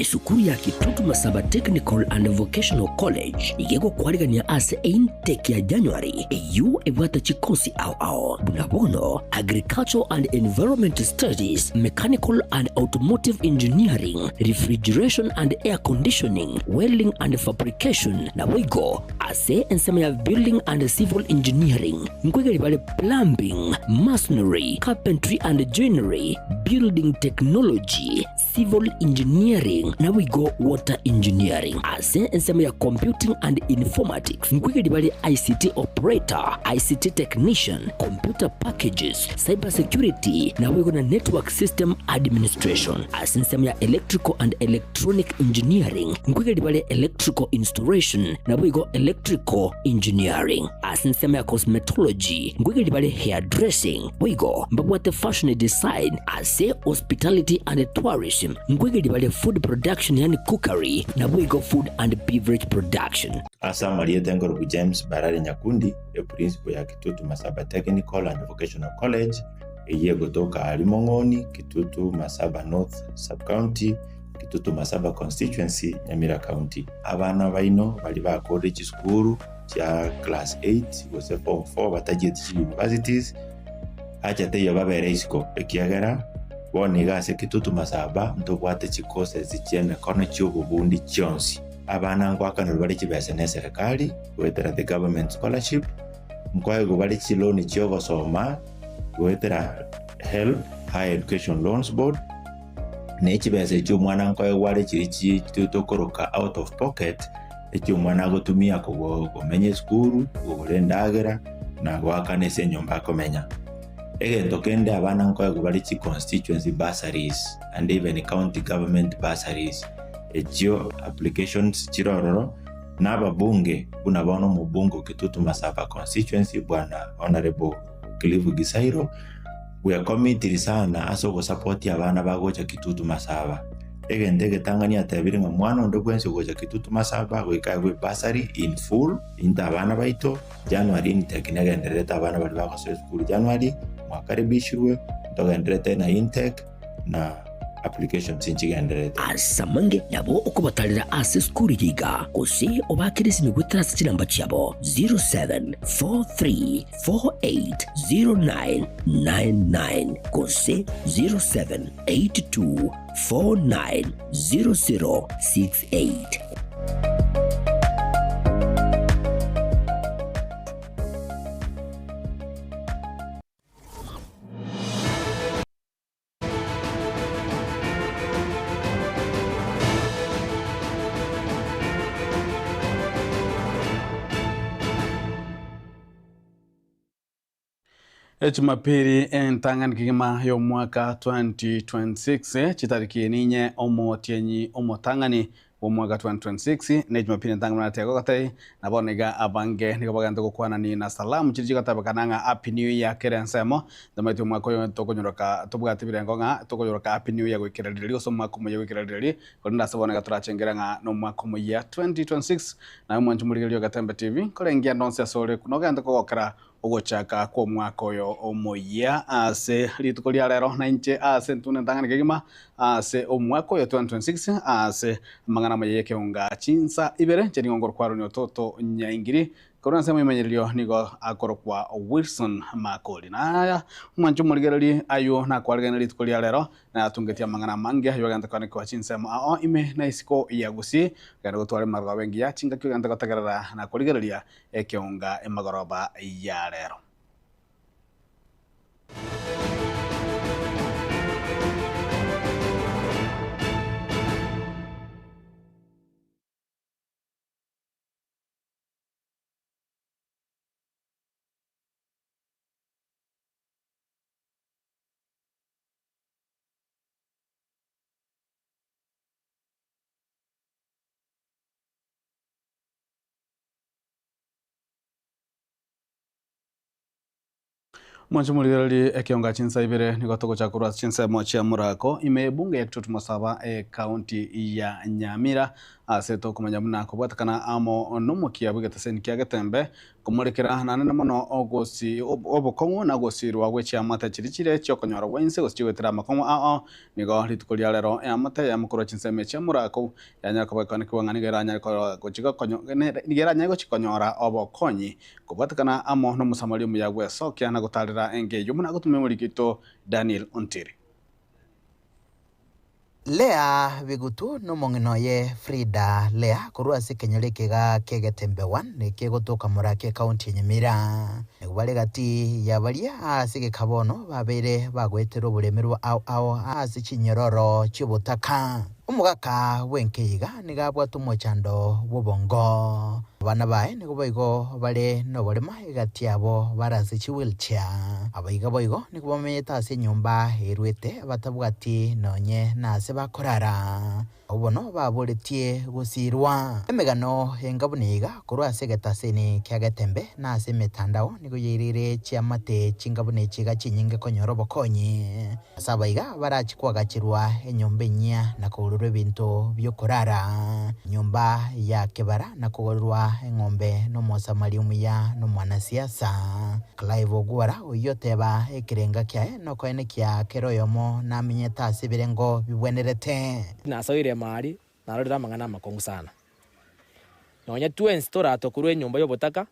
Esukuru ya Kitutu Masaba Technical and Vocational College nigo egokwarigania ase eintake ya January eyio ebwate chikosi ao ao buna bono Agricultural and Environment Studies, Mechanical and Automotive Engineering, Refrigeration and Air Conditioning, Welding and Fabrication naboigo ase ensemo ya Building and Civil Engineering nkoigeri bare Plumbing, Masonry, Carpentry and Joinery, Building Technology, Civil Engineering naboigo Water Engineering. Ase ensemo ya Computing and Informatics nkoigeria bare ICT Operator, ICT Technician, Computer Packages, Cyber Security naboigo na Network System Administration. Ase ensemo ya Electrical and Electronic Engineering nkoigeria bare Electrical Installation naboigo Electrical Engineering. Ase ensemo ya Cosmetology nkoigeria bare Hairdressing boigo mbabwate Fashion Design. Ase Hospitality and Tourism nkoigeria bare Food Production yaani Cookery naboigo Food and Beverage Production. Ase amarieta enkorokwa James Barare Nyakundi, eprinciple ya Kitutu Masaba Technical and Vocational College, eyio egotoka aaria Mong'oni, Kitutu Masaba North Sub-County, Kitutu Masaba Constituency, Nyamira County. Abana baino baria bakorire chisukuru chia class eight gose form four batachieti chi universities, Acha teiyo babere isiko, ekiagera bono iga ase Kitutu Masaba ntobwate chicourses chi'emekono chi'obobundi chionsi. Abana ngoakanerwa bare chibesa neserekari goetera the government scholarship, nkoegwa bare chiloan chi'ogosoma goetera HELB, Higher Education Loans Board, ne chibesa echio omwana nkoegwa are chiria chi tokoroka out of pocket, echio omwana agotumia kogo komenya esukuru, kogora endagera, na goakana ase enyomba akomenya. Egento kende abana nkoegwa bare chi constituency bursaries and even county government bursaries, echio applications chire ororo, na ababunge buna bono omobunge o Kitutu Masaba constituency bwana Honourable Cliff Gisairo, bwekomitiri sana ase ogosapotia abana bagocha Kitutu Masaba. Egento egetang'ani atebire ng'a mwana onde bwensi ogocha Kitutu Masaba goika aegwe ebursary in full, into abana baito, January intake negendererete abana baria bagosoa esukuru January, mwakaribishirwe, ntogendererete na intake na applications nchigendererete. Ase amange nabo okobatarera ase esukuru eye iga, gose obaakere esimi goetera ase chinamba chiabo 0743480999 gose 0782490068. Echumapiri entang'ani kegima y'omwaka 2026 chitariki ninye omotienyi omotang'ani bw'omwaka 2026 ne Jumapili entang'ani buna nateba gotari na bono iga abange nigo bagente gokwanani na salamu chiria chigotabekana ng'a Happy New Year kera ensemo. Ntomaeti omwaka oyo tokonyoroka tobwate ebirengo ng'a tokonyoroka Happy New Year goikera rireri gose omwaka omoyia goikera rireri korende ase bono iga torachengere ng'a nomwaka omoyia 2026 naye omwanchi omorigereria o Getembe TV nkorengia ande onsi ase ore nogente kogokera Ogochaka kw'omwaka oyo omoyia ase rituko ria rero, na inche ase ntunda entang'ani kegima ase omwaka oyo 2026 ase amang'ana amaya y'ekeunga chinsa ibere, inche nigo nkorokwa Aaron Ototo Nyaingiri, korwa ensemo y'emenyererio nigo akorokwa Wilson Makori. Na aya omwancho omorigereria aywo nakwaregane rituko ria rero, Nayatungetie amang'ana amange ayio agente koanekwa chinsemo ao ime na isiko ya Gusii, ogende gotwara emarogoba engiya, chingaki ogente gotegerera na korigereria ekeunga emagoroba ya rero. Mwanche morigererie ekeonga chinsa ibere nigo togocha korwa ase chinsemo chia Murako ime ebunge ya Kitutu Masaba ekaunti ya Nyamira ase tokomanya buna kobwatekana amo nomokia bw'egeteseni kia Getembe. Komorekera nanene mono ogosi obokong'u na ogosirwa gwe chiamate chiria chire chi'okonyora gwa inse gose chigoetera amakong'u ao. Nigo rituko ria rero eamate eyemo korwa chinsemo echia morakou yanyare koba ekonekigwa ng'a nigo eranyare nigo eranyare gochia konyora obokonyi kobwatekana amo n'Omosamaria omuya bw'esokia na gotaarera enka eyio buna agotumia omoriki oito Daniel Ontiri. Lea Bigutu nomong'ina oye Frida Lea korwa ase ekenyoro ekega ki'Egetembe 1 ekegotoka Muraki ekaunti ya Nyamira. Nigo bare gati ya baria ase egeka bono babeire bagoeterwa oboremerwa ao ao ase chinyororo chi'obotaka. Omogaka bw'enka iga nigo abwate omochando bw'obongo. Abana baye nigo boigo bare noborema egati yabo bare ase chiwheelchair. Abaiga boigo nigo bamenyete ase enyomba erwete batabwati nonye nase bakorara. Abwo bono baboretie gosiirwa. Emegano enga buna iga korwa ase egetaseni kia Getembe na ase emetandao nigo yairire chiamate chinga buna echi iga chinyinge konyora obokonyi. Ase abaiga barachie koagacherwa enyomba enyia na kogorerwa ebinto bi'okorara, enyomba ya kebara na kogorerwa eng'ombe n'Omosamaria omuya na omwanasiasa. Clive Ogwora oyio oteba ekerenga kiaye nokoenekia kera oyomo namenyete ase ebirengo bibwenerete. Nasoire emari, narorire amang'ana amakong'u sana. Nonya twensi toratwe korwa enyomba y'obotaka,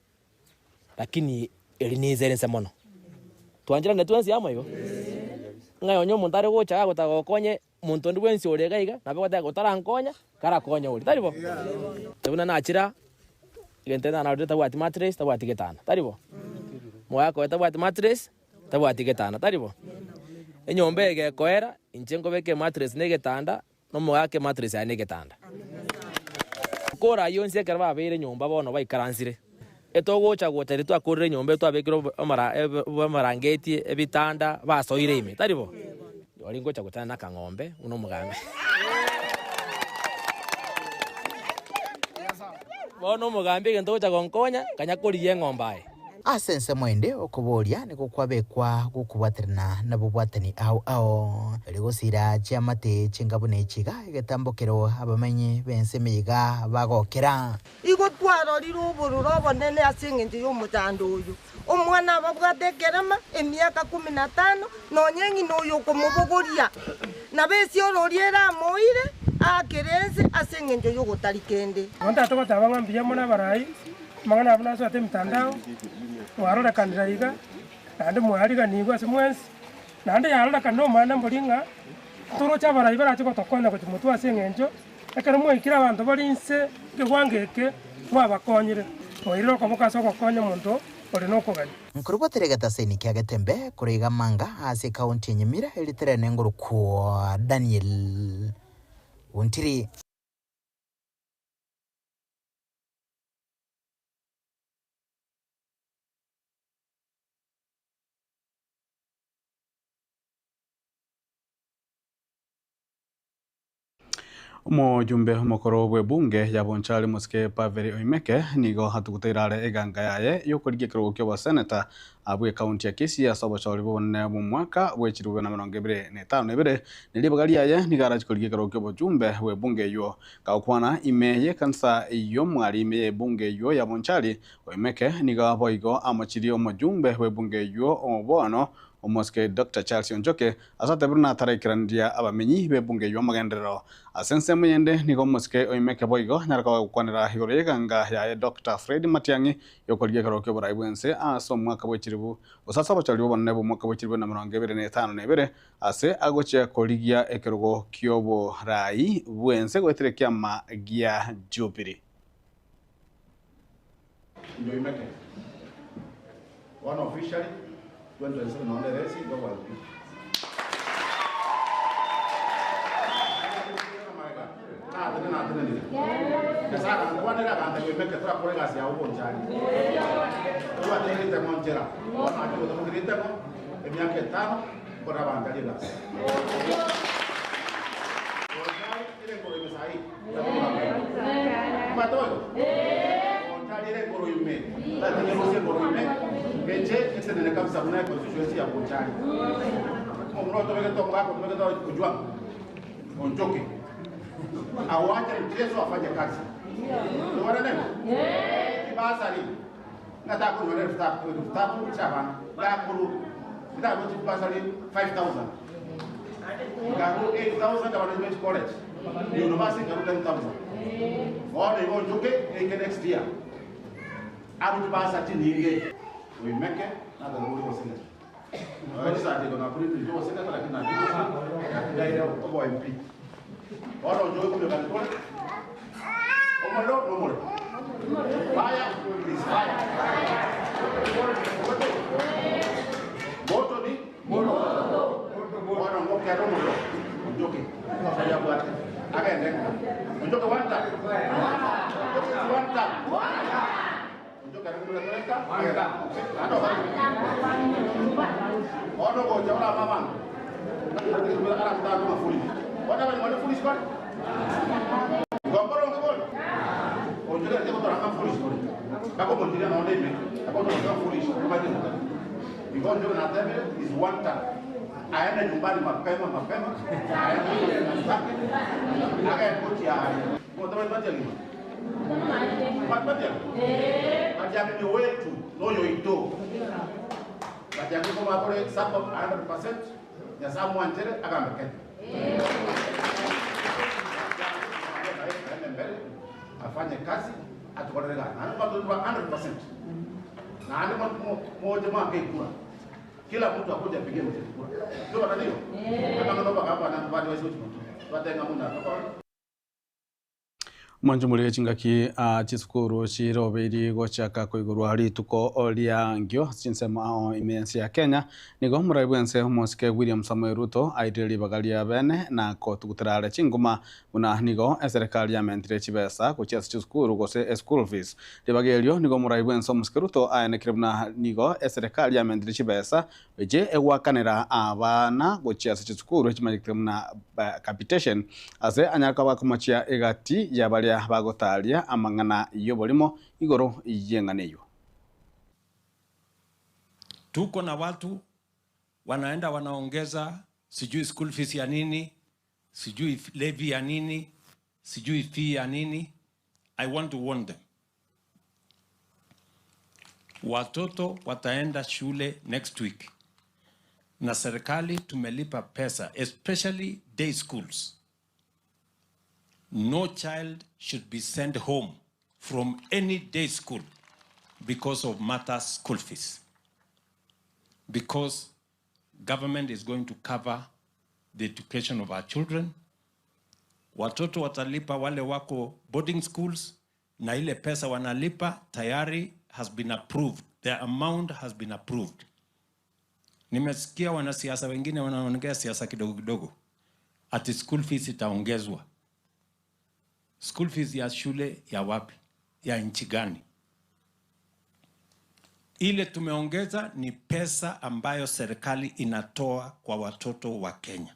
Lakini eri ninse ere inse mono. Twancherane twensi amo igo? Ng'a onye omonto are gocha agotaka gokonye monto onde bwensi ore iga iga, nabo agoteba otarankonya, karakonye oria, tari bo? Buna nachira, egento narorire tabwati mattress, tabwati getanda, tari bo? Mogaka oye tabwati mattress, tabwati getanda, tari bo? Enyomba eye gekoera, inche nkobeka emattress na egetanda, na omogaka emattress aye na egetanda. Kora ayio onsi ekero babeire nyomba bono baikaransire, etogocha gocha riria twakorire enyomba eye twabekire amarangeti, ebitanda, basoire ime, tari bo? Rirorio ngocha gochana na akang'ombe buna omogambi. Bono omogambi egento ogocha gonkonya, kanya korigia eng'ombe aye. Ase ensemo ende okoboria nigo kwabekwa gokobwaterana nabobwatani ao ao, erio gosiira chiamate chinga buna echi iga, egetambokero abamenyi b'ense emeyega bagokera. Igo twarorire obororo obonene ase engencho y'omochando oyo. Omwana ababwate ekerema emiaka kumi na tano, nonya eng'ina oyo okomobogoria, nabo esioro oria eramoire aakere ense ase engencho y'ogotari kende. Bono tatogoteba ng'a mbuya mono abarai, Amang'ana abwo nasoete emitandao, mwarorekanire iga, naende mwariganigwe ase mwensi, naende yarorekana nomwana mbori ng'a toroche abarai barache gotokonya gochia motwe ase eng'encho, ekero mwaikire abanto bare inse ekewango eke, mwabakonyire, mwairire okoboko ase ogokonya omonto ore nokogania. Nkorobotera egetaseni kia Getembe korwa iga Manga ase ekaunti ya Nyamira eritere nengorokwa Daniel Ontiri. Omojumbe omokoro bw'ebunge ya Bonchari Mosike Pavel Oimeke nigo atuguteire are eganga yaye y'okorigia ekerogo ki'oboseneta bw'ekaunti ya Kisii ase obochori bw'obonene bw'omwaka bw'echilifu 2052 ne ribaga riaye nigo arache korigia ekerogo ki'obochumbe bw'ebunge eyio Gagokwana ime y'ekanisa y'omwari ime y'ebunge eyio ya Bonchari, Oimeke nigo boigo amochirie omojumbe bw'ebunge eyio o bono, omosike Doctor Charles Onchoke, ase atebire buna ataraikeraneria abamenyi b'ebunge eyio amagenderero. Ase ensemo yende nigo omosike Oimeke boigo anyare koba gokwanera igoro y'eganga yaye Doctor Fred Matiang'i y'okorigia ekerogo ki'oborai bw'ense ase omwaka bw'echiribu gose ase obochori bw'obonene bw'omwaka bw'echiribu na emerongo ebere na etano na ebere Ase agochia korigia ekerogo ki'oboraai bw'ense goetera ekiama gia Jubili. Inyoimeke. Bono officially 2027 nonya neresi igo gwa MP. Natene natenenire. Nyasae agankwanera agantebia oimeke torakora egasi yao bonchari. Tobwate ritemo nchera. Bono nachire gotobokia ritemo emiaka etano. Nkore abanto aria egasi. Bonchari ere nkoro ime sahi, Omanyete boigo? Bonchari ere nkoro ime, tari nyerusie nkoro ime, eche etenene kabisa buna econstituency ya Bonchari. Omomura oyo tobegete omogaka otobegete Ojwang, Onchoke, awache mchezo afanye kazi. Tobwanane? Chibasari. Ng'a takonyora elfu tatu, elfu tatu chi'abana, ngakorwa ndarue chibasari 5000, nkarua 8000 abana be chicollege, university nkarua 10000. Bono igo nchoke eike next year, arue chibasa chinyinge. Oimeke natagete gose senator. Nonya chisati iko nakorire inche obosenator lakini nachire gose ndaire obo MP. Bono nchoke komiokani tore omorero nomorero. Fire is fire. Moto ni moto. Bono ngokera omorero onjoke tari abwate agende ng'a onjoke one time. Onjoke is one time. Matiang'i wetu noyoito Matiang'i kobatore support 100% Nyasaye amwanchere agambe Kenya. Aende mbele afanye kazi atukorere gasi naende kwatotwa 100% naende moche mwake ekura kila mtu akuje apigie mteti kura sio bananiyo amang'ana obagamba na bande baise gochia motwe batenga muna tokore. Mwanche more chingaki aa chisukuru chirobeiri gochaka koigorwa rituko ria ngio chinsemo ao ime y'ense ya Kenya, nigo omorai bw'ense omosike William Samoei Ruto airire ribaga ria bene na kotugutera are chinguma buna nigo eserekari yamentire chibesa gochia ase chisukuru gose eschool fees. Ribaga erio nigo omorai bw'ense omosike Ruto aenekire buna nigo eserekari yamentire chibesa Eche egoakanera abana gochia ase chisukuru echimanyekete buna capitation, ase anyare koba akomochia egati ya baria bagotaaria amang'ana y'oborimo igoro y'eng'ana eyio. Tuko na watu wanaenda wanaongeza sijui school fees ya nini, sijui levy ya nini, sijui fee ya nini. I want to warn them. Watoto wataenda shule next week na serikali tumelipa pesa especially day schools. No child should be sent home from any day school because of matters school fees. Because government is going to cover the education of our children. Watoto watalipa wale wako boarding schools na ile pesa wanalipa tayari has been approved. The amount has been approved. Nimesikia wanasiasa wengine wanaongea siasa kidogo kidogo ati school fees itaongezwa. School fees ya shule ya wapi? Ya nchi gani? Ile tumeongeza ni pesa ambayo serikali inatoa kwa watoto wa Kenya.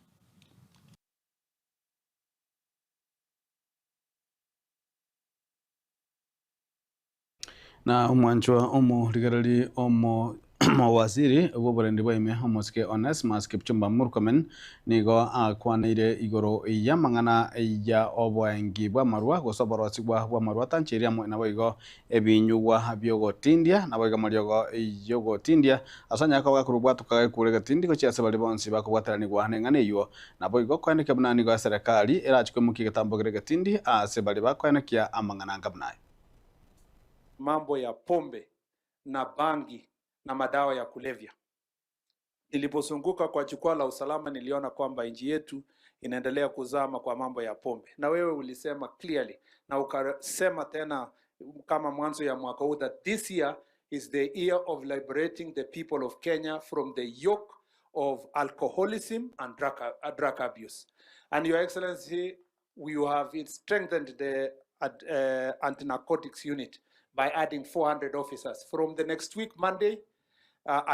Na omwanchwa omorigereri omo omowaziri bw'oborendi bwa ime omosike Onesmus Kipchumba Murkomen nigo akwaneire igoro y'amang'ana ya oboengi bw'amarwa gose oborosigwa bw'amarwa atancheiri amo naboigo ebinyugwa biogotindia naboigo amariogo yogotindia ase onyare koba gakorwa bwatuka gekure egetindi gochia ase baria bonsi bakobwataranigwa neng'ana eywo naboigo koenekia buna nigo eserekari erachi koimokia egetambo kere egetindi ase baria bakoenekia amang'ana anga buna aya. Mambo ya pombe na bangi na madawa ya kulevya. Nilipozunguka kwa jukwaa la usalama, niliona kwamba nchi yetu inaendelea kuzama kwa mambo ya pombe, na wewe ulisema clearly na ukasema tena kama mwanzo ya mwaka huu that this year is the year of liberating the people of Kenya from the yoke of alcoholism and drug abuse. And Your Excellency, we have strengthened the anti-narcotics unit by adding 400 officers. From the next week, Monday,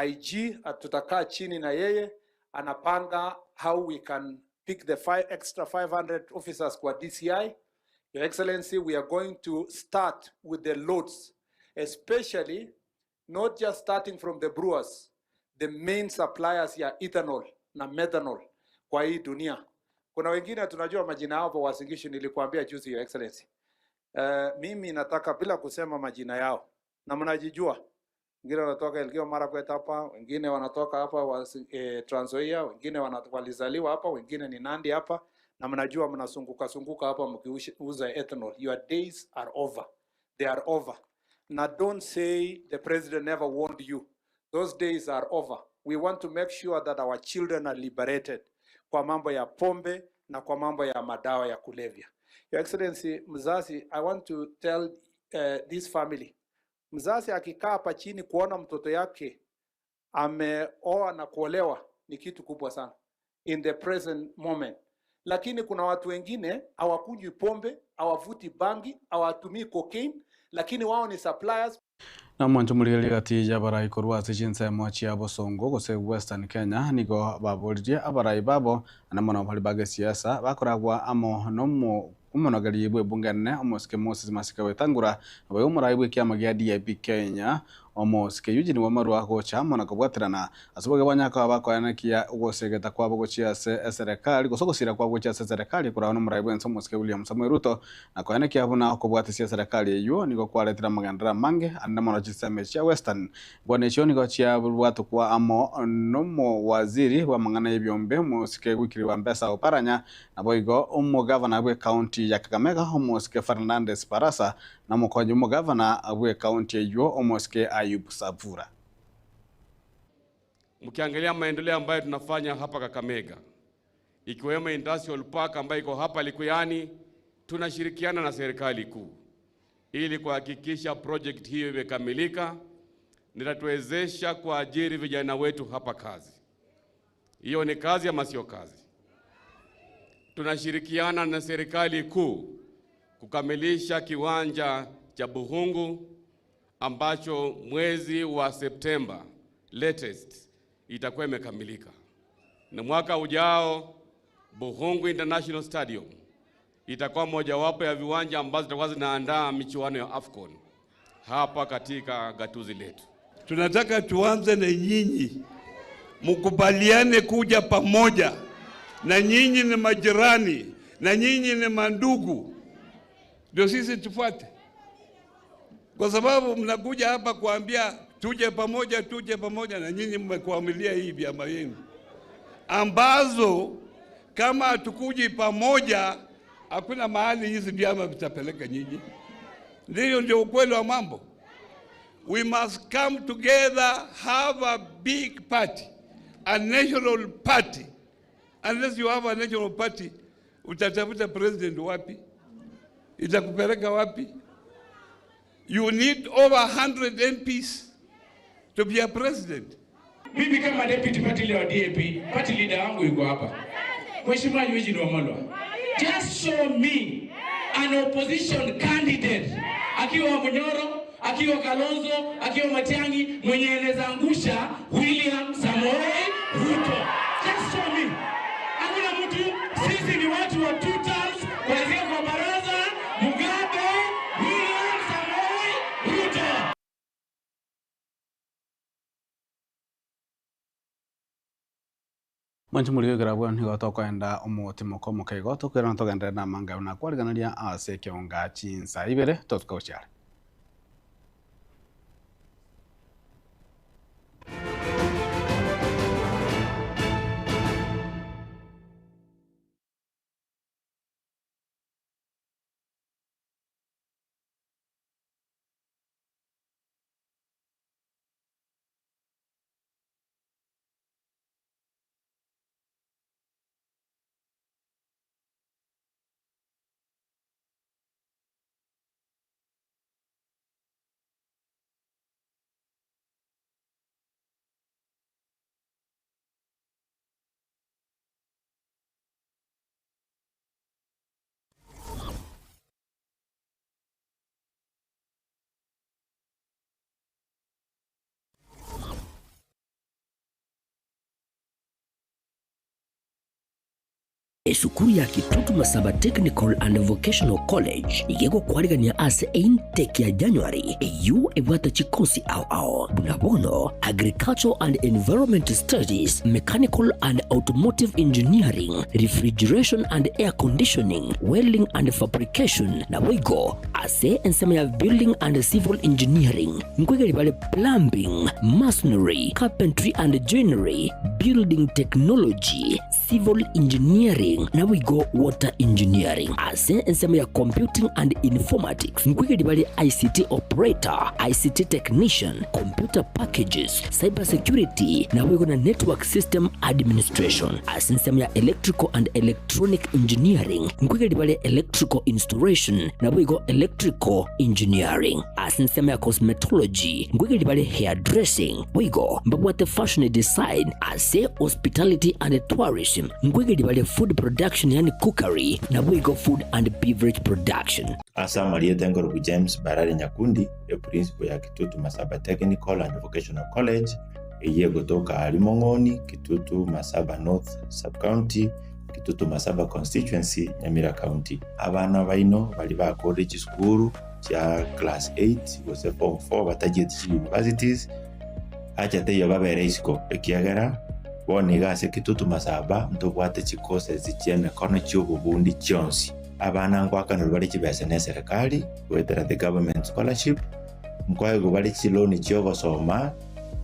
IG, tutakaa chini na yeye, anapanga how we can pick the extra 500 officers kwa DCI. Your Excellency, we are going to start with the loads, especially not just starting from the brewers, the main suppliers ya ethanol na methanol kwa hii dunia. Kuna wengine tunajua majina yao hapo Uasin Gishu, nilikuambia juzi, Your Excellency. Mimi nataka bila kusema majina yao, na mnajijua. Wengine wanatoka Elgeyo Marakwet hapa, wengine wanatoka hapa wa, Trans Nzoia, wengine walizaliwa hapa, wengine ni Nandi hapa, na mnajua mnasunguka sunguka hapa mkiuza ethanol. Your days are over. They are over. Now don't say the president never warned you. Those days are over. We want to make sure that our children are liberated kwa mambo ya pombe na kwa mambo ya madawa ya kulevya. Your Excellency, mzazi, I want to tell this family, mzazi akikaa hapa chini kuona mtoto yake ameoa na kuolewa ni kitu kubwa sana in the present moment, lakini kuna watu wengine hawakunywi pombe, hawavuti bangi, hawatumii cocaine, lakini wao ni suppliers. Na mwancho murigeria gati ya barai korwa ase chinsemo chia bosongo gose Western Kenya nigo baboririe abarai babo na mono bari bagesiasa bakoragwa amo nomo omonogeri bwe ebunge nene omosike Moses Masika Wetangula naboigo omorai bwe ekiama gia DAP Kenya omosike Eugene Wamalwa gocha amo na kobwaterana ase boigo banyaka bakoenekia ogosegeta kwabo gochia ase eserekari gose ogosira kwabo gochia ase eserekari korwa na omorai bwense omosike William Samoei Ruto na koenekia buna okobwatisia eserekari eywo nigo kwaretire amagenderero amange ande mono chiseme chia Western bwana echio nigo chiabwatokwa amo nomowaziri bwa amang'ana ya ebiombe omosike Wycliffe Ambetsa Oparanya naboigo omogavana bwe county ya Kakamega omosike Fernandes Barasa na omokonyi omogavana bwe county eywo omosike Ayub Savura. Mkiangalia maendeleo ambayo tunafanya hapa Kakamega, ikiwemo industrial park ambayo iko hapa Likuyani, tunashirikiana na serikali kuu ili kuhakikisha project hiyo imekamilika, nitatuwezesha kuajiri vijana wetu hapa kazi. Hiyo ni kazi ama sio kazi? Tunashirikiana na serikali kuu kukamilisha kiwanja cha Bukhungu ambacho mwezi wa Septemba latest itakuwa imekamilika, na mwaka ujao Bukhungu International Stadium itakuwa mojawapo ya viwanja ambazo zitakuwa zinaandaa michuano ya AFCON hapa katika gatuzi letu. Tunataka tuanze na nyinyi, mkubaliane kuja pamoja, na nyinyi ni majirani, na nyinyi ni mandugu, ndio sisi tufuate, kwa sababu mnakuja hapa kuambia tuje pamoja, tuje pamoja, na nyinyi mmekuamilia hii vyama yenu ambazo kama hatukuji pamoja hakuna mahali hizi vyama vitapeleka nyinyi. Ndiyo, ndio ukweli wa mambo. We must come together, have a big party, a national party. Unless you have a national party, utatafuta president wapi? Itakupeleka wapi? You need over 100 MPs to be a president. Mimi kama deputy party leader wa DAP, party leader wangu yuko hapa. Mheshimiwa Eugene Wamalwa. Just show me an opposition candidate akiwa Munyoro, akiwa Kalonzo, akiwa Matiang'i mwenye anaweza angusha William Samoei Ruto. Just show me. Hakuna mtu, sisi ni watu wa two terms kuanzia kwa baraza Mugabe, William Samoei Ruto. Mwanchi murigo bwa nigo tokoenda omotimo mokeigo tokwirana togenderera na amanga na kwariganĩria ase ekionga chinsa ibere totukagochiare. Esukuru ya Kitutu Masaba Technical and Vocational College iga egokwarigania ase eintake ya January eyio ebwate chikosi ao ao buna bono Agricultural and Environment Studies, Mechanical and Automotive Engineering, Refrigeration and Air Conditioning, Welding and Fabrication naboigo ase ensemo ya Building and Civil Engineering nkoigeria bare Plumbing, Masonry, Carpentry and Joinery, Building Technology, Civil Engineering naboigo Water Engineering. Ase ensemo ya Computing and Informatics nkoigeria bare ICT Operator, ICT Technician, Computer Packages, Cyber Security naboigo na Network System Administration. Ase ensemo ya Electrical and Electronic Engineering nkoigeria bare Electrical Installation naboigo Electrical Engineering. Ase ensemo ya Cosmetology nkoigeria bare Hairdressing boigo mbabwate Fashion Design Ase Hospitality and Tourism nkoigeria bare Food Production yaani Cookery naboigo Food and Beverage Production. Ase amarieta nkorokwa James Barare Nyakundi, eprincipo ya Kitutu Masaba Technical and Vocational College, eyio egotoka aaria Mong'oni, Kitutu Masaba North Sub-County, Kitutu Masaba Constituency, Nyamira County. Abana baino baria bakorire chisukuru chia class 8 gose form 4 batachieti chi universities, Acha teiyo babere isiko, ekiagera bono iga ase Kitutu Masaba ntobwate chicourses chi'emekono chi'obobundi chionsi. Abana nkoakanerwa bare chibesa n'eserekari goetera the government scholarship, nkoegwa bare chiloan chi'ogosoma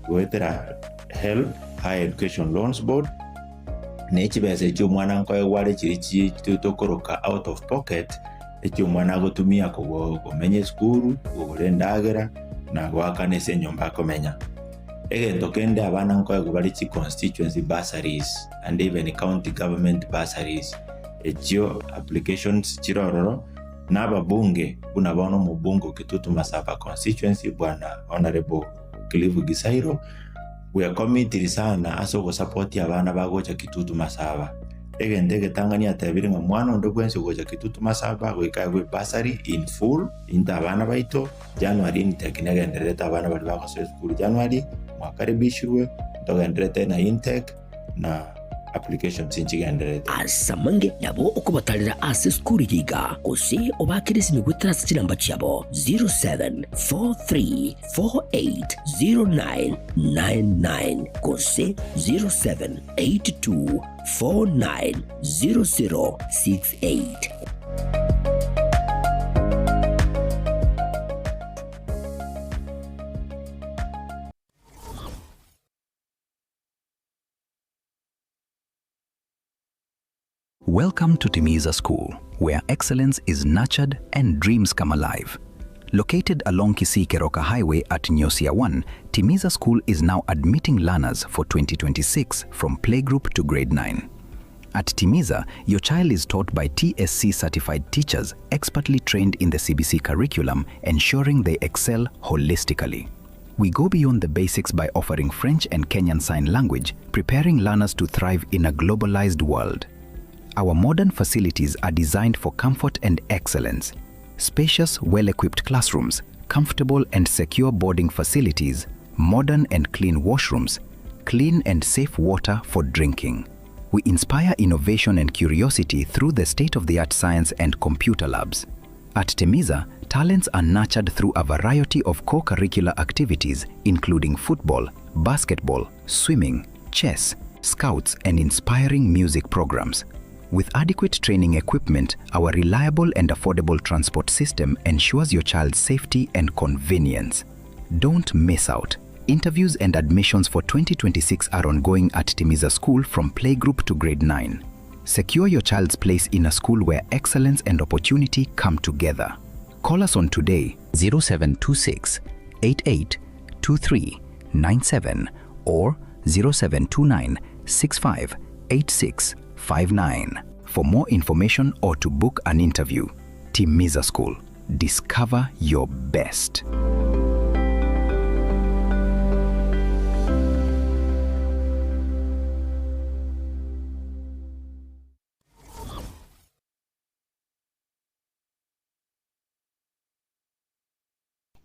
goetera HELB, Higher Education Loans Board, ne chibesa echio omwana nkoegwa are chiria chi tokoroka out of pocket, eki omwana agotumia komenya esukuru, kogora endagera, na goakana ase enyomba akomenya. Egento kende abana nkoegwa bare chi constituency bursaries and even county government bursaries, echio applications chire ororo, na ababunge buna bono omobunge o Kitutu Masaba constituency bwana Honourable Cliff Gisairo, bwekomitiri sana ase ogosupport abana bagocha Kitutu Masaba. Egento egetang'ani atebire ng'a mwana onde bwensi ogocha Kitutu Masaba goika aegwe bursary in full into abana baito, January intake negendererete abana baria bagosoa esukuru January mwakaribishirwe ntogendererete na intake na applications nchigendererete. Ase amange nabo okobatarera ase esukuru eye iga, gose obaakere esimi goetera ase chinamba chiabo 0743480999 gose 0782 490068. Welcome to Timiza School, where excellence is nurtured and dreams come alive. Located along Kisii Keroka Highway at Nyosia 1, Timiza School is now admitting learners for 2026 from playgroup to grade 9. At Timiza, your child is taught by TSC certified teachers expertly trained in the CBC curriculum, ensuring they excel holistically. We go beyond the basics by offering French and Kenyan Sign Language, preparing learners to thrive in a globalized world. Our modern facilities are designed for comfort and excellence. Spacious, well equipped classrooms, comfortable and secure boarding facilities, modern and clean washrooms, clean and safe water for drinking. We inspire innovation and curiosity through the state of the art science and computer labs. At Temiza, talents are nurtured through a variety of co curricular activities, including football, basketball, swimming, chess, scouts, and inspiring music programs. With adequate training equipment, our reliable and affordable transport system ensures your child's safety and convenience. Don't miss out. Interviews and admissions for 2026 are ongoing at Timiza School from playgroup to grade 9. Secure your child's place in a school where excellence and opportunity come together. Call us on today 0726 88 23 97 or 0729 65 86 59 for more information or to book an interview. Timiza School. Discover your best.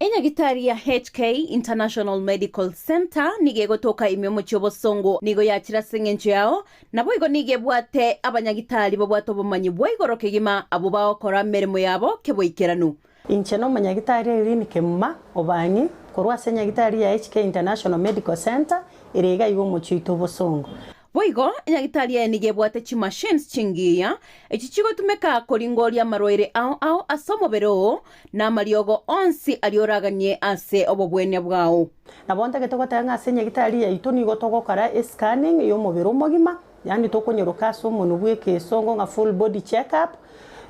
Enyagitari ya HK International Medical Centre nigo egotoka ime omochie obosongo nigo yachire ase eng'encho yao, naboigo nigo ebwate abanyagitari babwate obomanyi bwa igoro kegima abwo bagokora emeremo yabo keboikeranu. Inche nomonyagitari Irene Kemuma Obang'i korwa ase enyagitari ya HK International Medical Centre ere iga iga omochie oito obosongo. Boigo, enyagitari eye nigo ebwate chimachines chingiya, echi chigotumeka koringoria amarwaire ao ao ase omobere oo, na amariogo onsi aria oraganie ase obobwenia bwao. Nabo ntagete goteba ng'a ase enyagitari yaito nigo togokora escanning y'omobere omogima, yaani tokonyoroka ase omonwe bw'ekesongo ng'a full body check up,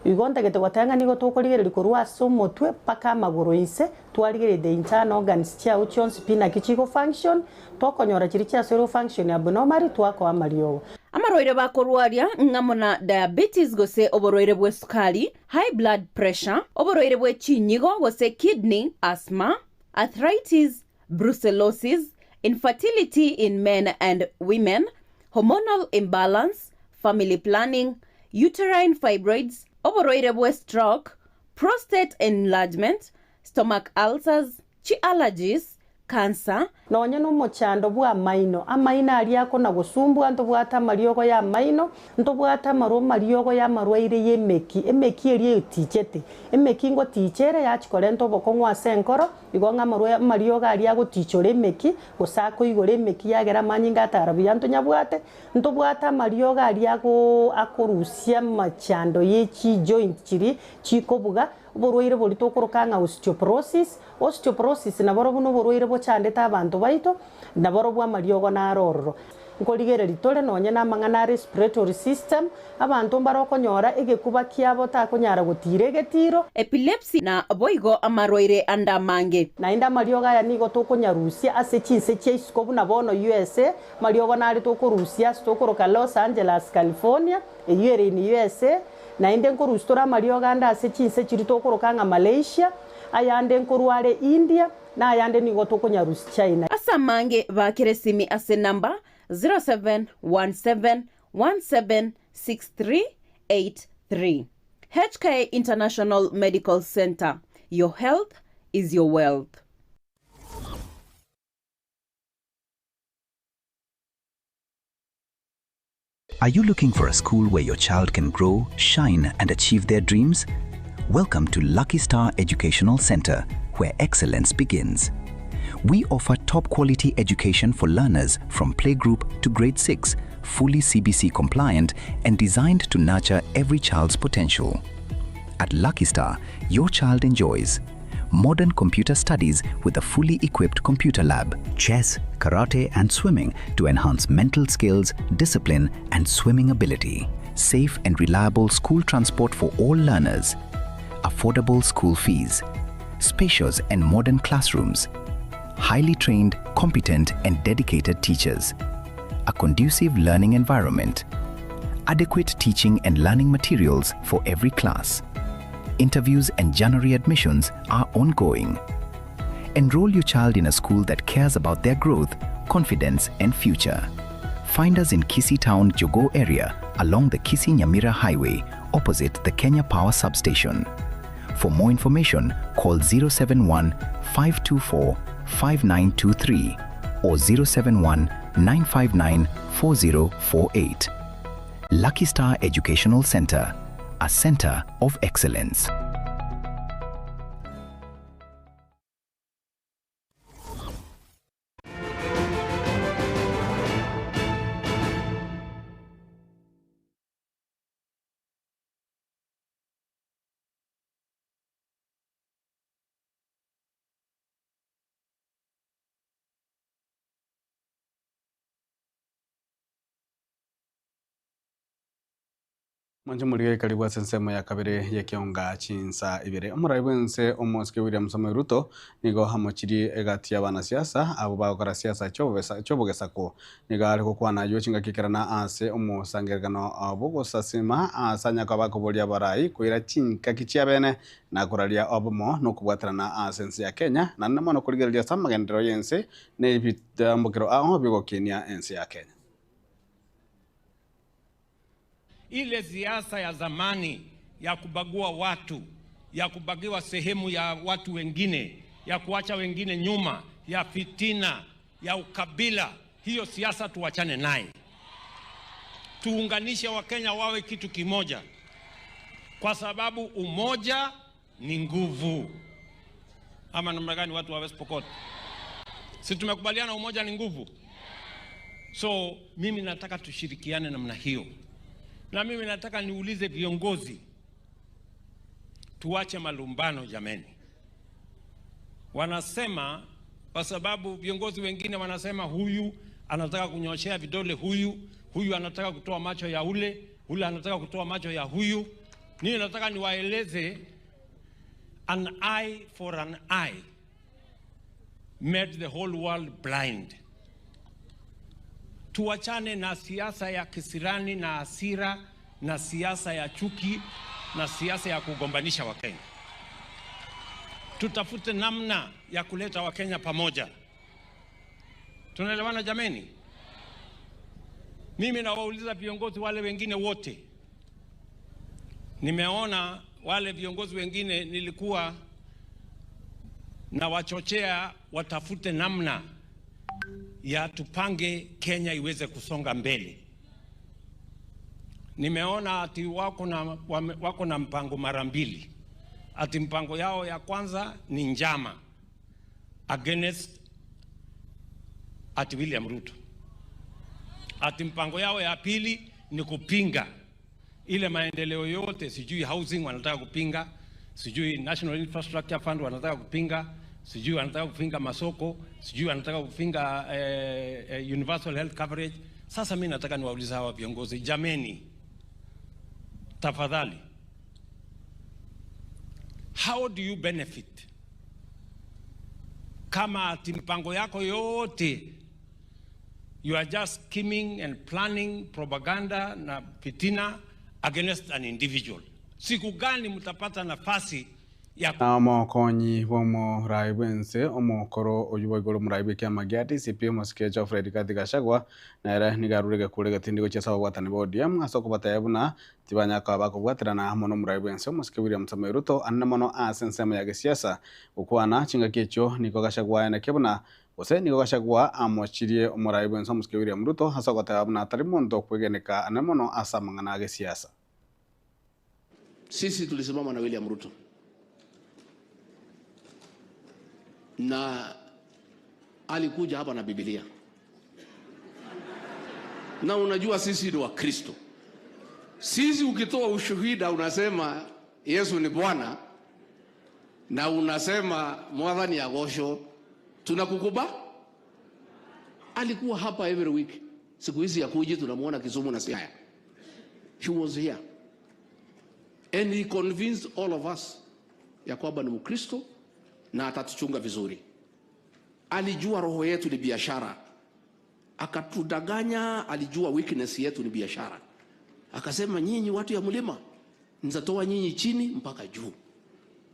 igo ntagete goteba ng'a nigo tokorigereria korwa ase omotwe mpaka amagoro inse, twarigereria the internal organs chiao chionsi pi naki chigo function, Tokonyora chiria chiasoirwe function abnormally twakoa amariogo. Amarwaire bakorwaria ng'amo na diabetes gose oborwaire bw'esukari, high blood pressure, oborwaire bwe chinyigo gose kidney, asthma, arthritis, brucellosis, infertility in men and women, hormonal imbalance, family planning, uterine fibroids, oborwaire bwe stroke, prostate enlargement, stomach ulcers, chi allergies, cancer, Nonye nomochando bw'amaino, amaino aria akona-gosumbua, ntobwate amariogo y'amaino, ntobwate amarwa amariogo y'amarwaire y'emeki, emeki eria etichete. Emeki ngoticha ere yachia korenta obokong'u ase enkoro, igo ng'a amarwa amariogo aria agotichora emeki, gose akoigora emeki yagera amanyinga atara buya ntonyabwate, ntobwate amariogo aria agoo akorusia amachando ye chijoint chiria chikobuga, Oborwaire boria tokoroka ng'a osteoporosis. Osteoporosis naborobwo noborwaire bochandete abanto baito, naborobwo amariogo naro ororo. Nkorigereria tore nonye namang'ana a respiratory system, abanto mbare okonyora egekuba kiabo takonyara gotiira egetiro. Epilepsy na boigo amarwaire ande amange. Naende amariogo aya nigo tokonyarusia ase chinse chia isiko buna bono USA, amariogo nare tokorusia ase tokoroka Los Angeles, California, eyio ere in USA, Naende nkorusia tore amariogo ande ase chinse chiria tokoroka ng'a Malaysia, ayande nkorwa are India, na ayande nigo tokonyarusia China. Ase amange baakere esimi ase enamba 0717176383. HK International Medical Centre, your health is your wealth. Are you looking for a school where your child can grow, shine, and achieve their dreams? Welcome to Lucky Star Educational Center, where excellence begins. We offer top quality education for learners from playgroup to grade 6, fully CBC compliant and designed to nurture every child's potential. At Lucky Star, your child enjoys modern computer studies with a fully equipped computer lab, chess, karate, and swimming to enhance mental skills, discipline, and swimming ability, safe and reliable school transport for all learners, affordable school fees, spacious and modern classrooms, highly trained, competent, and dedicated teachers, a conducive learning environment, adequate teaching and learning materials for every class. Interviews and January admissions are ongoing. Enroll your child in a school that cares about their growth, confidence, and future. Find us in Kisii Town, Jogo area along the Kisii Nyamira Highway, opposite the Kenya Power Substation. For more information, call 071 524 5923 or 071 959 4048. Lucky Star Educational Center, a center of excellence. Mwanche morigererie karibu ase ensemo ya kabere y'ekeonga chinsa ibere. Omorai bw'ense omosike William Samoei Ruto nigo amochirie egati y'abanasiasa abwo bagokora siasa chi'obogesaku. Nigo are gokwana ayio chingaki ekerana ase omosangererekano bw'ogosasima ase anyaka bakoboria abarai koira chingaki chiabene na koraria obomo na okobwaterana ase ense ya Kenya naende mono korigereria ase amagenderero y'ense na ebitambokero ao bi'ogokinia ense ya Kenya. Ile siasa ya zamani ya kubagua watu, ya kubagiwa sehemu ya watu wengine, ya kuacha wengine nyuma, ya fitina, ya ukabila, hiyo siasa tuachane naye. Tuunganishe Wakenya wawe kitu kimoja, kwa sababu umoja ni nguvu. Ama namna gani, watu wa West Pokot? Si tumekubaliana umoja ni nguvu? So mimi nataka tushirikiane namna hiyo, na mimi nataka niulize viongozi, tuache malumbano jameni. Wanasema kwa sababu viongozi wengine wanasema huyu anataka kunyoshea vidole huyu, huyu anataka kutoa macho ya ule, ule anataka kutoa macho ya huyu. Mimi nataka niwaeleze, an eye for an eye made the whole world blind. Tuachane na siasa ya kisirani na hasira na siasa ya chuki na siasa ya kugombanisha Wakenya. Tutafute namna ya kuleta Wakenya pamoja. Tunaelewana jameni? Mimi nawauliza viongozi wale wengine wote, nimeona wale viongozi wengine nilikuwa nawachochea watafute namna ya tupange Kenya iweze kusonga mbele. Nimeona ati wako na, wame, wako na mpango mara mbili, ati mpango yao ya kwanza ni njama against ati William Ruto, ati mpango yao ya pili ni kupinga ile maendeleo yote, sijui housing wanataka kupinga, sijui National Infrastructure Fund wanataka kupinga, sijui wanataka kupinga masoko, sijui wanataka kupinga eh, eh, universal health coverage. Sasa mi nataka niwaulize hawa viongozi, jameni, tafadhali, how do you benefit kama ati mpango yako yote you are just scheming and planning propaganda na fitina against an individual? Siku gani mtapata nafasi ya Na omokonyi bwa omorai bwense omokoro oywo bwa igoro omorai bwa ekiama gia DCP omosike Geoffrey Rigathi Gachagua nere nigo arure gekure egetindi gochia ase ababwatani ba ODM ase okobatebia buna tibanya koba bakobwaterana amo na omorai bwense omosike William Samoei Ruto anene mono ase ensemo ya gesiasa gokwana chingaki echio nigo Gachagua aenekia buna gose nigo Gachagua amochirie omorai bwense omosike William Ruto ase ogoteba buna atari monto okwegeneka anene mono ase amang'ana a gesiasa. Sisi tulisimama na William Ruto na alikuja hapa na Biblia, na unajua sisi ni Wakristo. Sisi ukitoa ushuhuda unasema Yesu ni Bwana na unasema mwathani agocwo, tunakukuba. Alikuwa hapa every week, siku hizi hakuji, tunamuona Kisumu na Siaya. He was here and he convinced all of us ya kwamba ni Mkristo na atatuchunga vizuri. Alijua roho yetu ni biashara, akatudanganya. Alijua weakness yetu ni biashara, akasema nyinyi watu ya mlima, nitatoa nyinyi chini mpaka juu.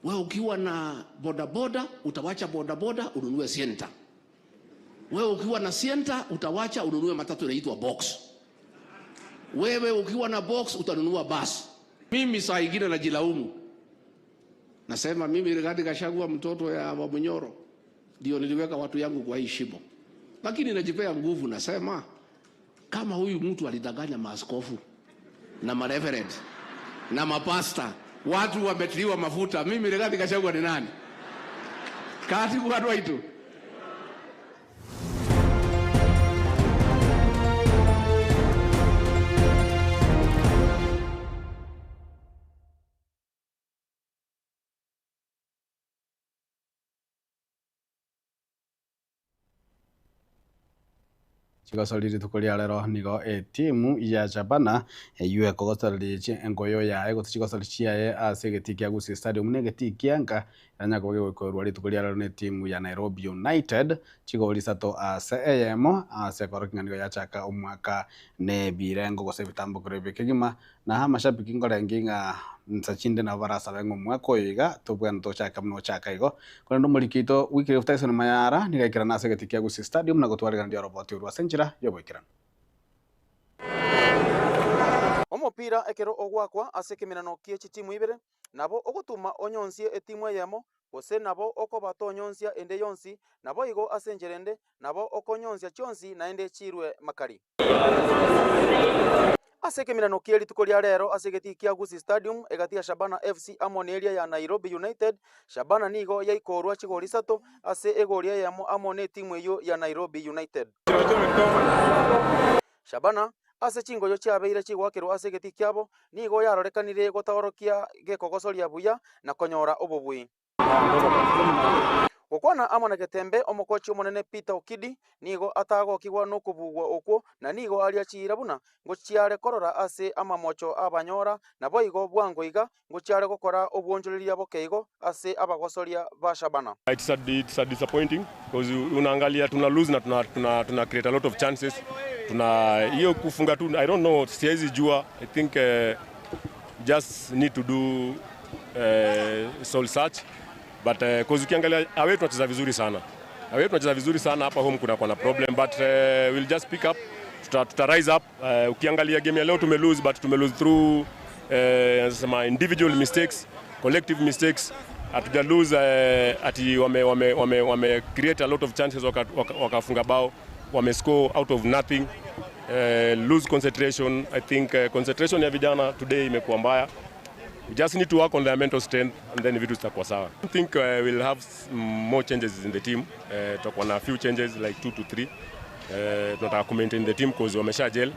Wewe ukiwa na bodaboda utawacha bodaboda ununue Sienta. Wewe ukiwa na Sienta utawacha ununue matatu inaitwa box. Wewe ukiwa na box utanunua basi. Mimi saa ingine najilaumu, nasema mimi Rigathi Gachagua mtoto ya Wamunyoro ndio niliweka watu yangu kwa hii shimo, lakini najipea nguvu, nasema kama huyu mtu alidanganya maaskofu na mareverend na mapasta, watu wametiliwa mafuta, mimi Rigathi Gachagua ni nani? Kati kwa waitu. Chigosori rituko ria rero nigo etimu ya Shabana eywo ekogosoreria engoyo yaye gose chigosori chiaye ase egetii kia Gusii Stadium na egetii kia nka eranya koba kegoikorwa rituko ria rero na etimu ya Nairobi United chigori isato ase eyemo ase ekero ng'a nigo yachaka omwaka na ebirengo gose ebitambokero ebi kegima na amashabiki nkorenge ng'a nsa chinde nabo barasabe ng'a omwaka oyo iga tobwenerete tochake buna ochaka igo korende omoriki oito Wycliffe Tyson Mayara nigo aikerana ase egetii kia Gusii Stadium na gotwarekanania oroboti orwo ase enchera ya oboikeranu. Omopira ekero ogwakwa ase ekemenano kie chitimu ibere, nabo ogotuma onyonsie etimu eyemo. Gose nabo okoba tonyonsia ende yonsi, naboigo ase enchera ende nabo okonyonsia chionsi naende chiirwe makari. Ase ekeminano kie rituko ria rero ase egetii kia Gusii Stadium egati ya Shabana FC amo neria ya Nairobi United, Shabana nigo yaikorwa chigori isato ase egori eyemo amo netimu eyio ya Nairobi United. Shabana ase chingoyo chiabeire chigoakerwa ase egetii kiabo nigo yarorekanire gotaorokia gekogosoria buya na konyora obobui. Gokwana amo na Getembe, omokochi omonene Peter Okidi nigo atagokigwa nokobugwa okwo na nigo aria chiira buna ngochiare korora ase amamocho abanyora, naboigo bwango iga ngochiare gokora obwonchoreria bokeigo ase abagosoria ba Shabana. It's a, it's a disappointing because unaangalia tuna lose na tuna, tuna, tuna create a lot of chances tuna hiyo kufunga tu I don't know, siwezi jua I think uh, just need to do uh, soul search but uh, cause ukiangalia away tunacheza vizuri sana away tunacheza vizuri sana hapa home kuna kuna problem but uh, we'll just pick up tuta, tuta rise up uh, ukiangalia game ya leo tume lose but tume lose through uh, nasema individual mistakes collective mistakes hatuja lose uh, ati wame, wame, wame, wame create a lot of chances wakafunga waka, waka bao wame score out of nothing uh, lose concentration I think uh, concentration ya vijana today imekuwa mbaya we just need to work on their mental strength and then vitu zitakuwa sawa. I think uh, we'll have more changes in the team. Uh, tutakuwa na few changes like 2 to 3. Uh, tunataka ku maintain the team cause wamesha gel.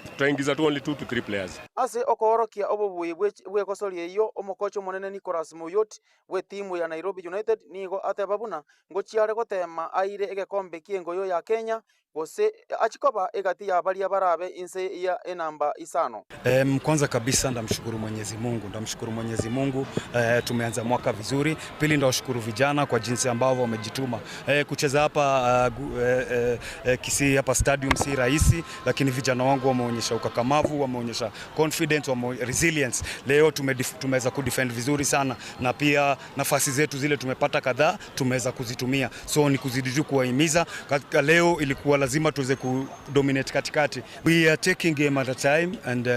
Tutaingiza tu only 2 to 3 players. Ase okoorokia obobui bw'egosoria eyio, omokocha omonene Nicholas Muyoti bw'etimu ya Nairobi United nigo ateba buna ngochiare gotema aire egekombe ki'engoyo ya Kenya gose achie koba egati ya baria barabe inse ya enamba isano. Um, kwanza kabisa ndamshukuru Mwenyezi Mungu, ndamshukuru Mwenyezi Mungu uh, tumeanza mwaka vizuri. Pili ndawashukuru vijana kwa jinsi ambavyo wamejituma. Uh, kucheza hapa uh, uh, uh, Kisii hapa stadium si rahisi, lakini vijana wangu wameonyesha ukakamavu, wameonyesha confidence, wame resilience. Leo tumeweza kudefend vizuri sana na pia nafasi zetu zile tumepata kadhaa tumeweza kuzitumia, so ni kuzidi tu kuwahimiza. Katika leo ilikuwa lazima tuweze kudominate katikati. We are taking game at a time and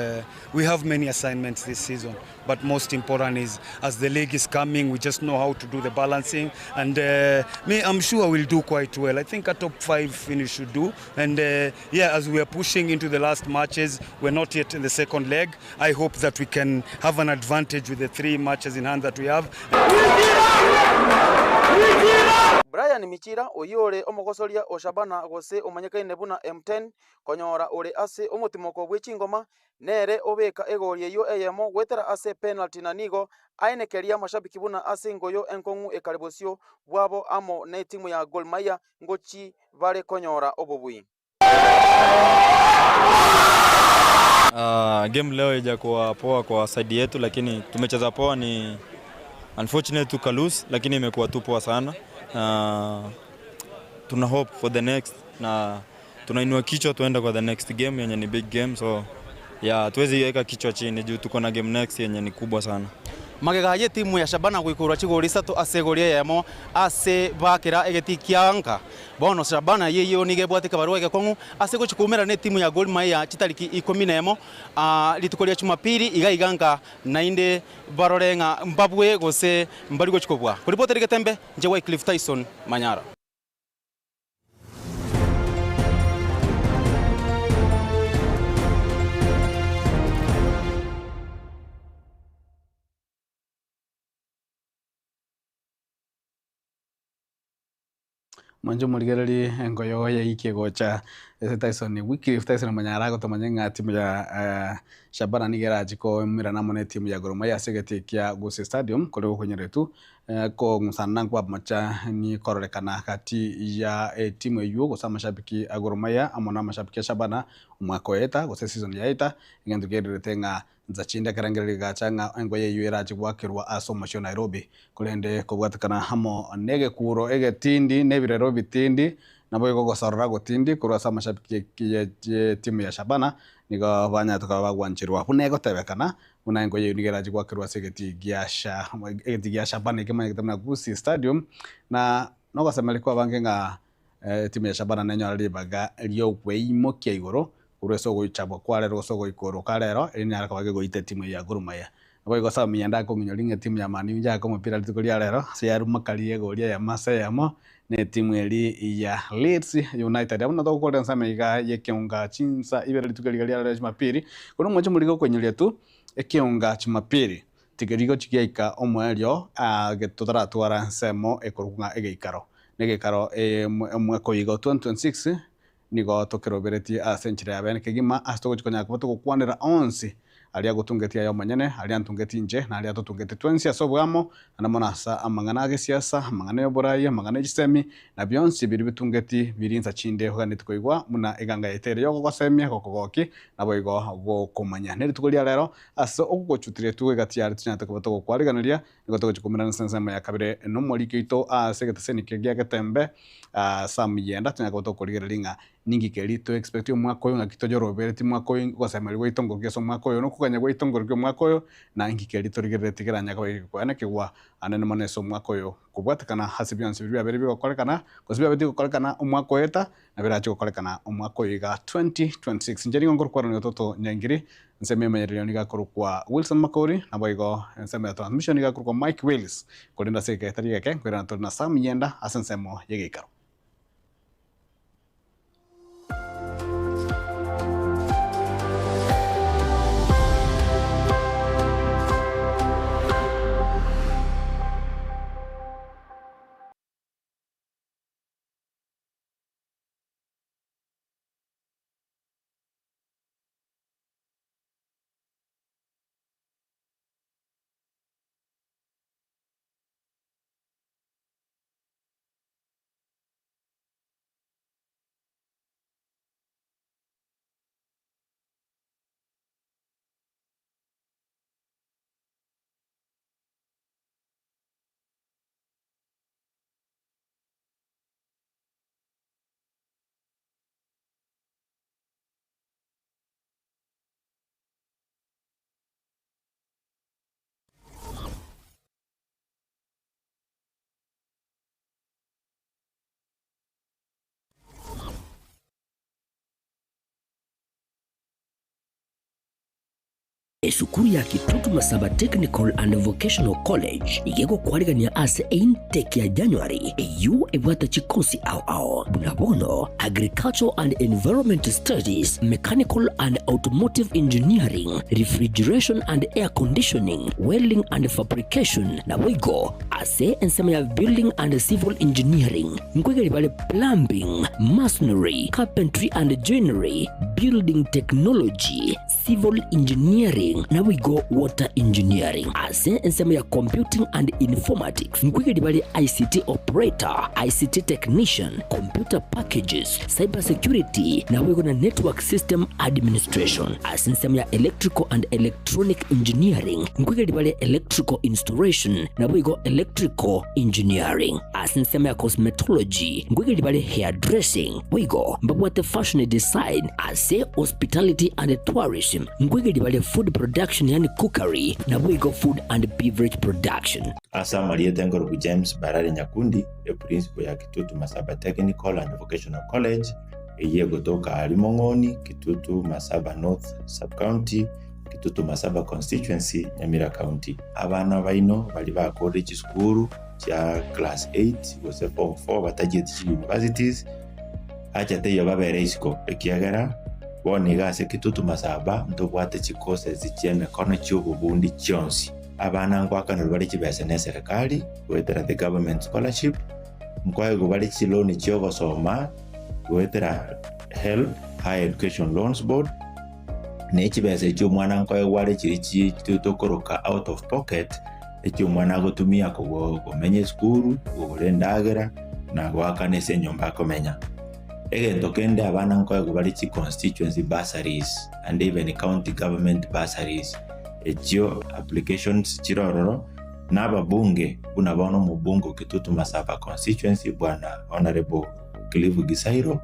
we have many assignments this season but most important is as the league is coming we just know how to do the balancing and me I'm sure we'll do quite well. I think a top 5 finish should do and yeah, as we are pushing into the last matches, we're not yet in the second leg. I hope that we can have an advantage with the 3 matches in hand that we have. Brian Michira oyio ore omogosoria o Shabana gose omanyekaine buna M10 konyora ore ase omotimoko bwe chingoma nere obeka egori eyio eyemo gwetera ase penalty na nigo aenekeria amashabiki buna ase engoyo enkong'u ekare bosio bwabo amo na etimu ya Gor Mahia ngochi bare konyora obobui. Game leo haijakuwa poa kwa side yetu, lakini tumecheza poa. Ni unfortunate tuka lose, lakini imekuwa tu poa sana. Tuna hope for the next na tunainua kichwa tuenda kwa the next game yenye ni big game, so yeah, tuwezi weka kichwa chini juu tuko na game next yenye ni kubwa sana. Magega ye timu ya Shabana gwikurwa chigori isato ase egori eyemo ase bakera egeti kianka bono Shabana yeyo niga ebwate kabarua egekong'u ase gochikumera na etimu ya Gor Mahia chitariki ikomi na emo rituko ria Jumapili iga iga nka naende barore ng'a mbabue gose mbari gochikobua. Koripotera egetembe inche Wycliffe Tyson Manyara. Mwanche omorigererie engoyo yaikia gocha ase Tyson Wycliffe Tyson Manyara agotomanya ng'a timu ya Shabana nigo erache koemerana amo na etimu ya Gor Mahia ase egetii kia Gusii Stadium koria gokonyeretwe kong'usana nkwamocha nikororekana gati ya etimu eywo gose amashabiki a Gor Mahia amo na amashabiki a Shabana omwaka oeta gose eseason yaeta egento kererete ng'a Nsa chinde ekerengererio kegacha ng'a engoyo eyio erache goakerwa ase omochie o Nairobi, korende kobwatekana amo negekuuro egetindi na ebirero ebitindi, naboigo ogosorora gotindi korwa ase amashabiki y'etimu ya Shabana nigo banyarete koba bagwancherwa buna egotebekana buna engoyo eyio nigo erache goakerwa ase egetii gia egetii gia Shabana ekemanyekete buna Gusii Stadium na nogosemeria kwabange ng'a Etimu ya Shabana nenyore ribaga ri'okweimokia igoro korwa ase ogoichabwa kwa rero gose ogoikorwa kwa rero, erio ninyare koba kegoita etimu eye ya Gor Mahia. Naboigo Sam Yenda akong'inyora ng'a etimu ya Man U njake omopira rituko ria rero ase yaruma karia egori eyemo ase eyemo na etimu eria ya Leeds United. Abwo natogokorera ensemo iga y'ekeunga chinsa ibere rituko riga ria rero Jumapili. Korwa omochie omorige okoinyoria tu ekeunga Jumapili tikeri gochia giaika omoerio totaratwara ensemo ekorokwa ng'a egeikaro. Na egeikaro omwaka oyo iga o 2026 Nigo tokeroberetie ase enchera ya bene kegima, ase togochia konyara koba togokwanera onsi aria agotungetie aye omonyene, aria antungetie inche, na aria atotungetie twensi ase oboamo, naende mono ase amang'ana a gesiasa, amang'ana y'oboraai, amang'ana e chisemi, na bionsi biria bitungetie biria insa chinde oganetie koigwa buna eganga yaito ere y'ogogosemia, gokogokia, naboigo gokomanya. Nerituko ria rero, ase ogogochutiretwe egati yare tonyarete koba togokwariganeria, Nigo togochia koumerana ase ensemo ya kabere nomoriki oito ase egeteseni ekia gia Getembe, Sam Yenda, tonyare koba tokorigereria ng'a ninki keri to expect omwaka oyo, ng'aki toyoroberetie omwaka oyo, ogosemeria gwaito ngoki ase omwaka oyo, na okoganya gwaito ngoroki omwaka oyo, na inki keri torigereretie keranyare koba gekoenekigwa anene mono ase omwaka oyo kobwatekana ase bionsi biria biabeire bigokorekana, gose biabetie gokorekana omwaka oeta, na birache gokorekana omwaka oyo iga 2026. Inche nigo nkorokwana Toto Nyaingiri, Ensemo y'emenyerero nigo akorokwa Wilson Makori, naboigo ensemo ya transmission nigo akorokwa Mike Wills. Korende ase egeka getari egeke, nkoirana tore na Sam Yenda ase ensemo y'egeikaro. Esukuru ya Kitutu Masaba Technical and Vocational College iga egokwarigania ase eintake ya January eyio ebwate chikosi ao ao buna bono Agricultural and Environment Studies, Mechanical and Automotive Engineering, Refrigeration and Air Conditioning, Welding and Fabrication naboigo ase ensemo ya Building and Civil Engineering nkoigeria bare Plumbing, Masonry, Carpentry and Joinery, Building Technology, Civil Engineering naboigo Water Engineering. Ase ensemo ya Computing and Informatics nkoigeria bare ICT Operator, ICT Technician, Computer Packages, Cyber Security naboigo na Network System Administration. Ase ensemo ya Electrical and Electronic Engineering nkoigeria bare Electrical Installation naboigo Electrical Engineering. Ase ensemo ya Cosmetology nkoigeria bare Hairdressing boigo mbabwate Fashion Design Ase Hospitality and Tourism nkoigeria bare Food Production yaani Cookery naboigo Food and Beverage Production. Ase amarieta nkorokwa James Barare Nyakundi, eprincipo ya Kitutu Masaba Technical and Vocational College, eyio egotoka aaria Mong'oni, Kitutu Masaba North Sub-County, Kitutu Masaba Constituency, Nyamira County. Abana baino baria bakorire chisukuru chia class 8 gose form 4 batachieti chi universities, Acha teiyo babere isiko, ekiagera bono iga ase Kitutu Masaba ntobwate chicourses chi'emekono chi'obobundi chionsi. Abana ngoakanerwa bare chibesa neserekari goetera the government scholarship, nkoegwa bare chiloan chi'ogosoma goetera HELB, Higher Education Loans Board, ne chibesa echio omwana nkoegwa are chiria chi tokoroka out of pocket, echio omwana agotumia komenya esukuru, kogora endagera, na goakana ase enyomba akomenya. Egento kende abana nkoegwa bare chi constituency bursaries and even county government bursaries, echio applications chire ororo, na ababunge buna bono omobunge o Kitutu Masaba constituency bwana Honourable Cliff Gisairo,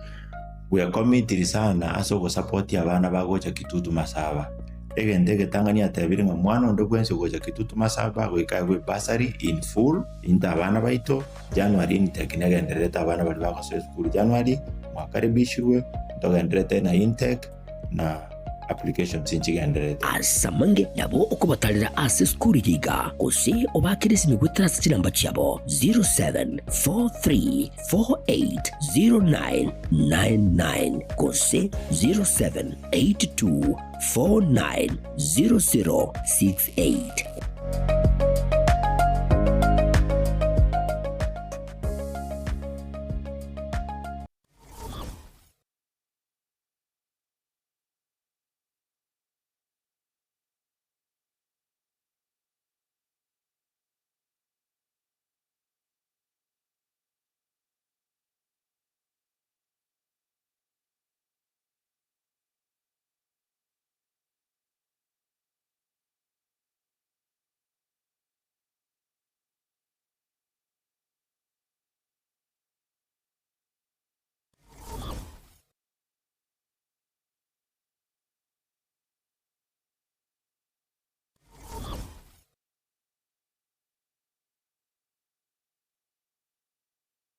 bwekomitiri sana ase ogosupport abana bagocha Kitutu Masaba. Egento egetang'ani atebire ng'a mwana onde bwensi ogocha Kitutu Masaba goika aegwe ebursary in full into abana baito, January intake negendererete abana baria bagosoa esukuru January mwakaribishirwe, ntogendererete na intake na. Applications nchigendererete. Ase amange nabo okobatarera ase esukuru eye iga, gose obaakere esimi goetera ase chinamba chiabo 0743480999 gose 0782490068.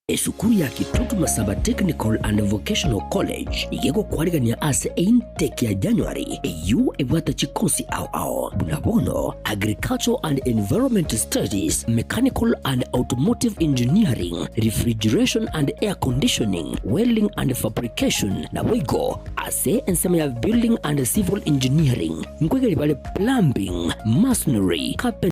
Esukuru ya Kitutu Masaba Technical and Vocational College iga egokwarigania ase eintake ya January eyio ebwate chikosi ao ao buna bono Agricultural and Environment Studies, Mechanical and Automotive Engineering, Refrigeration and Air Conditioning, Welding and Fabrication naboigo ase ensemo ya Building and Civil Engineering nkoigeria bare Plumbing, Masonry, Carpentry.